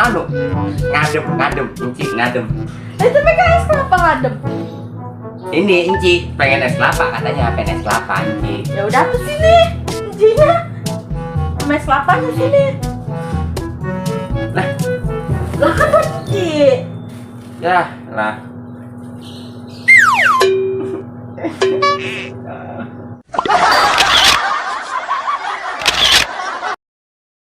anu ngadem Enci ngadem. Tapi kan es kelapa ngadem. Ini Enci pengen es kelapa, katanya pengen es kelapa Enci. Ya udah tuh sini, Incinya. Sama es kelapanya sini. Lah Lah kan Ci. ya lah.